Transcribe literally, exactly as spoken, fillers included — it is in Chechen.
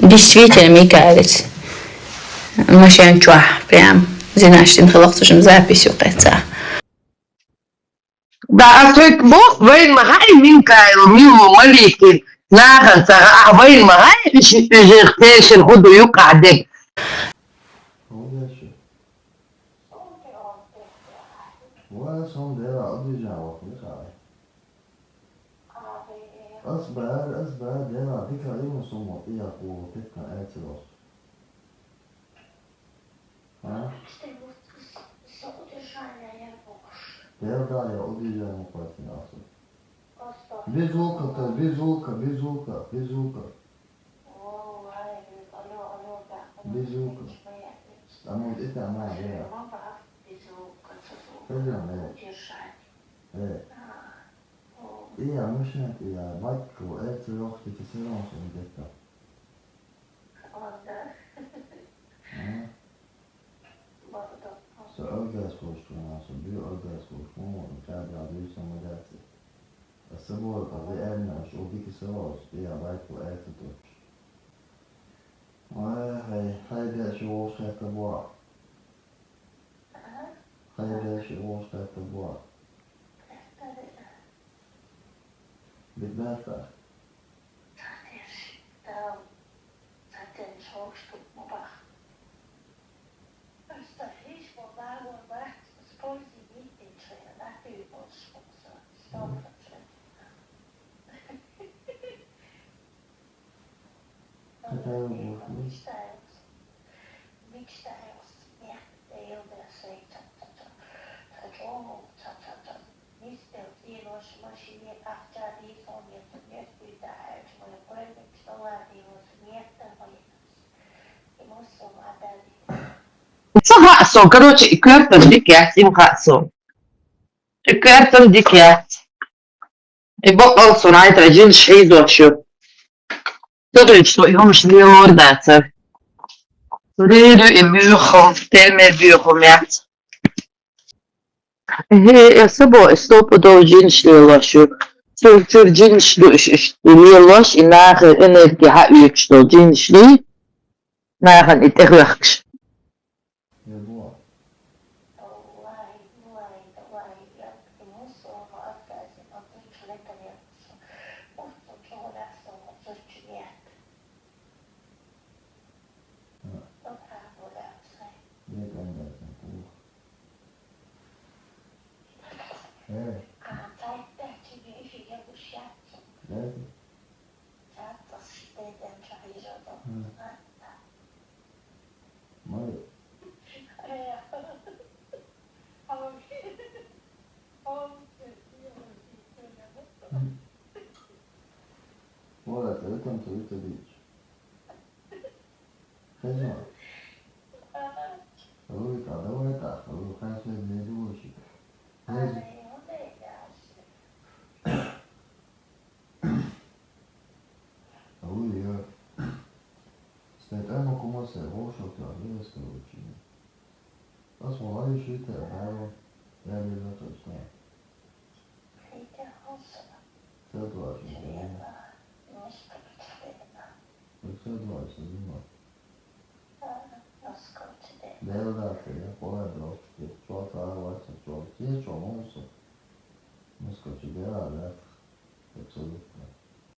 Действительно, Микаэлица. Машен чохь прям зинаш дина хиларх цу шимма запись ю кхеццахь. Да, а соьга боху, вайна ма хаьа Микаэл, Милу, Маликин, нахана ца хаьа, вайна ма хаьа, уьш, уьш кхечира хӀун ду юкъахь дерг. ХӀун деш ю? Вай, сон дера, обижа вахана хаьа. Ас бара, ас бара, дела, дика иман сумма тӀехь кху тетна эцалаш. А? Дела да, я обижа не хватит асу. Без звука, без звука, без звука, без звука. Без звука. А может, это она, я. Без звука, со звука. Пойдём, э. Удержать. Э. И я мужчина, и я батьку, это лёгкий, ты всё равно, что не где-то. Ладно. А? Ладно. Со организацию, у нас убил организацию, ну, когда я даю самодельцы. С собой, а вы, Эмма, что убить и сразу, и я батьку, это точно. Ой, хай, хай, дальше волшебно было. Хай дальше волшебно было. Ребята. Какая обувь? Ца хаьа со, короче, и коьртан дика яц, им хаьа со. И коьртан дика яц. И бакъал со найтра жинаш хьийзош ю. Ца дуьйцу, и хӀумаш лелор дацара. Лерю и буьйху, тема буьйху меца. Хе, я сабо, и стопудов жинаш лелош ю. Цуьра, цуьра жинаш ду, иш, иш, и лелош, и нахе энерги хьаоьцуш долу жинаш ду, нахана и тӀехӀоьхкуш. Хезна. Руй, а давай так, руй, хай сегодня не дурочек. Хай. Руй, я. Стоит, а ну, кумаса, вовшок, я, я скажу, чего. Ас валай шийтта а баьлла, я лела точно. Ца дуьйцу, ца дуьйцу, ца дуьйцу, ца дуьйцу. Дела дац, я, къолай долчу, я, чо ца вац, чо, я, чо муса. Муска чу дела дац, абсолютно.